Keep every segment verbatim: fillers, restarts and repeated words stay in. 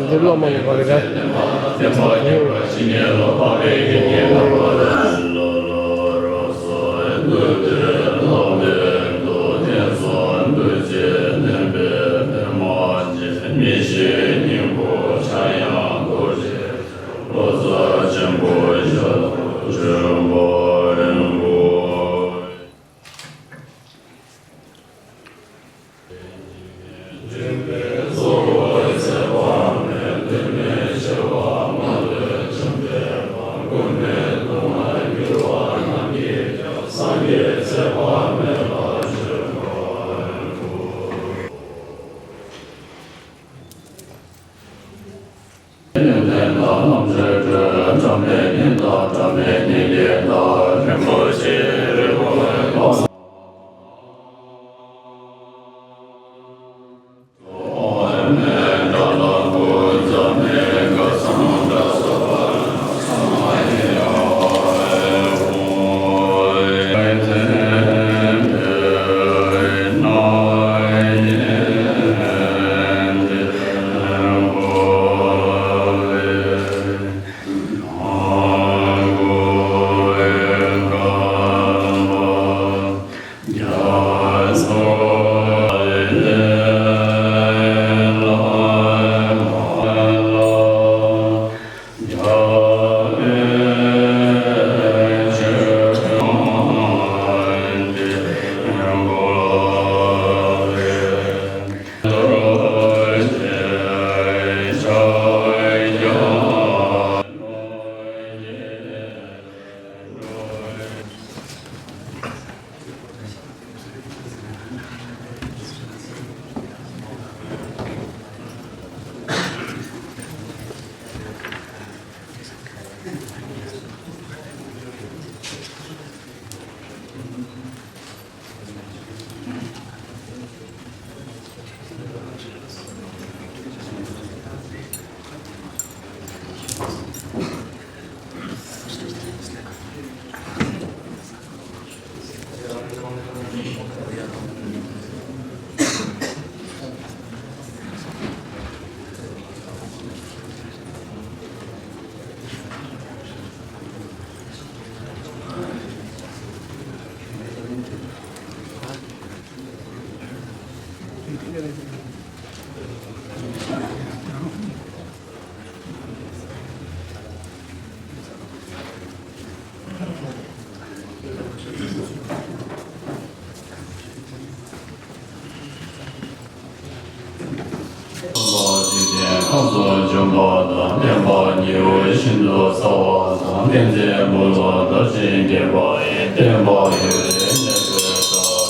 འདི་བླ་མ་ལ་བ་གི་ར། ཁམས་སུ་བྱོན་པ་དང་། བསྟན་པ་ཉི་འོད་བཞིན་དུ་གསལ་བ་དང་། བསྟན་འཛིན་བུ་ལ་དར་ཞིང་རྒྱས་པ་ཡི། བསྟན་པ་ཡུན་རིང་གནས་པའི་བཀྲ་ཤིས་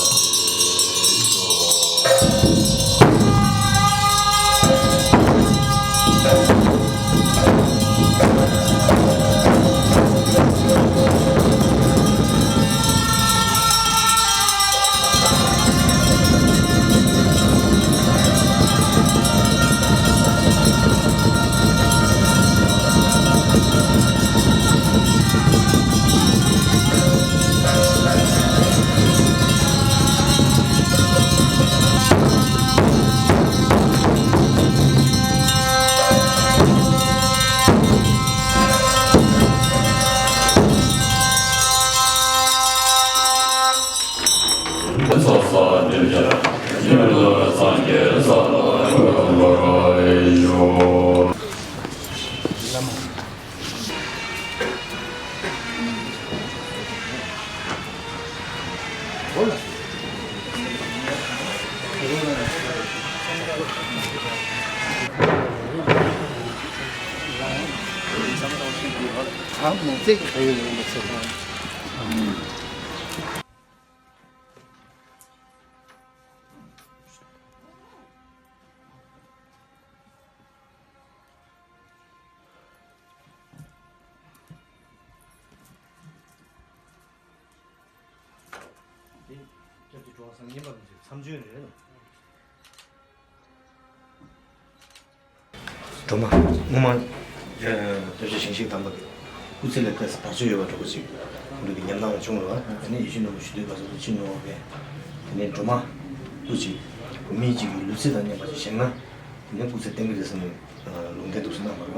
ཤོག། དེ་སྐྱབས་རྗེ་གྲུབ་དབང་སངས་རྒྱས་བསྙེན་པ་རིན་ཆེན་མཚམས་སྦྱོར་རེད། སྒྲོལ་མ་སྔོན་མ། སྐྱབས་རྗེ་ཞིང་གཤེགས་དམ་པ་གི་སྐུ་ཚེ་ལ་ལྟས་བར་ཆད་ཡོད་པ་འདྲ་པོ་ཅིག་ཁོང་ཚོ་གི་ཉམས་སྣང་བྱུང་རེད་བ། དེ་ནས་ཡིད་བཞིན་ནོར་བུ་ཞུ་འདོད་པ་སོགས་ཀྱི་ཕྱིར་ནོར་བས། དེ་ནས་སྒྲོལ་མ་སྐུ་ཅིག་མི་གཅིག་གི་ལུས་རྩལ་དང་མཉམ་པ་ཅིག་བཞེངས་ན། དེ་ནས་སྐུ་ཚེ་བརྟན་གྱི་རེད་བསམ་ནས་ལུང་བསྟན་འདུག་སེ་གནང་བ་རེད་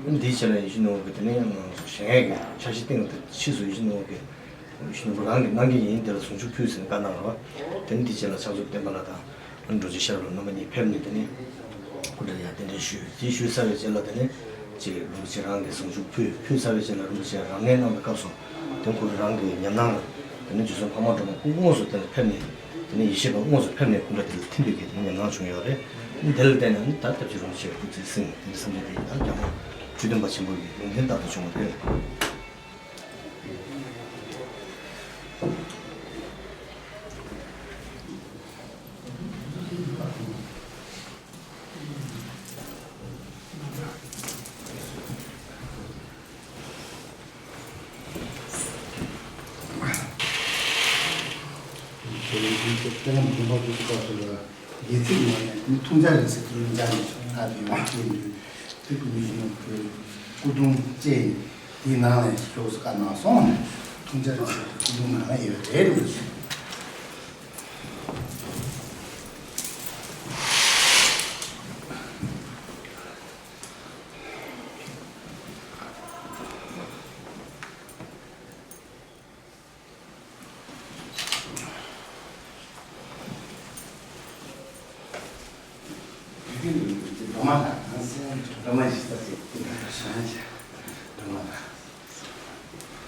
བ། འདིའི་ཆེད་ལ་ཡིད་བཞིན་ནོར་བུ་གི་དེ་ནས་ཡང་བཞེངས་ཡས་ཀྱི་འཆར་གཞི་བཏིང་བ་དེ་ཕྱིས་སུ་ཡིད་བཞིན་ནོར་བུ་གི་ཡིད་བཞིན་ནོར་བུ་རང་གིས་གནང་གི་ཡིན། དེ་ལ་གཟུངས་གཞུག་ཕུལ་ཟེར་ནས་བཀའ་གནང་བ་རེད་བ། དེ་ནས་འདིའི་ཆེད་ལ་ཕྱག་མཛོད་བསྟན་པ་ལྷ་དང་འབྲོག་ཆེན་ཤེས་རབ་ལ་རྣམ་པ་གཉིས་ཕེབས་ནས། དེ་ནས་སྐུ་འདྲ་ཡང་གདན་འདྲེན་ཞུས། དེ་ཞུས་ཚར་བའི་རྗེས་ལ་དེ་ནས་ཅིག་རིན་པོ་ཆེ་རང་གིས་གཟུངས་གཞུག་ཕུལ། ཕུལ་ཚར་བའི་རྗེས་ལ་རིན་པོ་ཆེ་རང་ངལ་གནང་བའི་སྐབས་སུ། དེ་ཁོ་རང་གི་ཉམས་སྣང་ལ་དེ་ནས་རྗེ་བཙུན་འཕགས་མ་སྒྲོལ་མ་སྐུ་དངོས་སུ་དེ་ལ་ཕེབས་ནས། དེ་ནས་ཡེ་ཤེས་པ་དངོས་སུ་ཕེབས་ནས་སྐུ་འདྲ་དེ་ལ་ཐིམ་པའི་གི་ཉམས་སྣང་བྱུང་ཡོད་རེད། དེ་ལ་བརྟེན་ནས་ད་སྐྱབས་རྗེ་རིན་པོ་ཆེ་སྐུ་ཚེ་བསྲིངས། དེ་ནས་སངས་རྒྱས་དེ་ཡང་རྒྱལ་དབང་ཁྲི་སྟོན་པ་ཆེན་པོ་ཡི་ལུང་བསྟན་ལྟར་དུ་བྱུང་བ་རེད། དེ་ནས་འདི་ཚོ་དཔེར་ན་མི་འདུན་པ་དུས་སུ་སྐབས་སུ་ལ་དགེ་ཚིག་མ་ཡིན་ཐུགས་འཇགས་ཡིན་ཟེར་དུས་འཇགས་ནས་ཨ་དེ་ཡོང་བ་སྐྱེས་ཡོད། དེ་ཀུན་ནས་ཡིན་ནོ་ཁོའི་སྐུ་གདུང་བཅས་དེའི་ནང་ལ་ཡིན་ཤོག་ཟེར་བཀའ་གནང་སོང་། ཐུགས་འཇགས་ཡིན་ཟེར་དུས་སྐུ་གདུང་ནང་ལ་ཡོད་རེད་འདུག་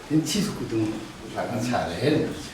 དེ་ཕྱིས་སུ་སྐུ་གདུང་ལྷ་ཁང་ཆགས་རེད།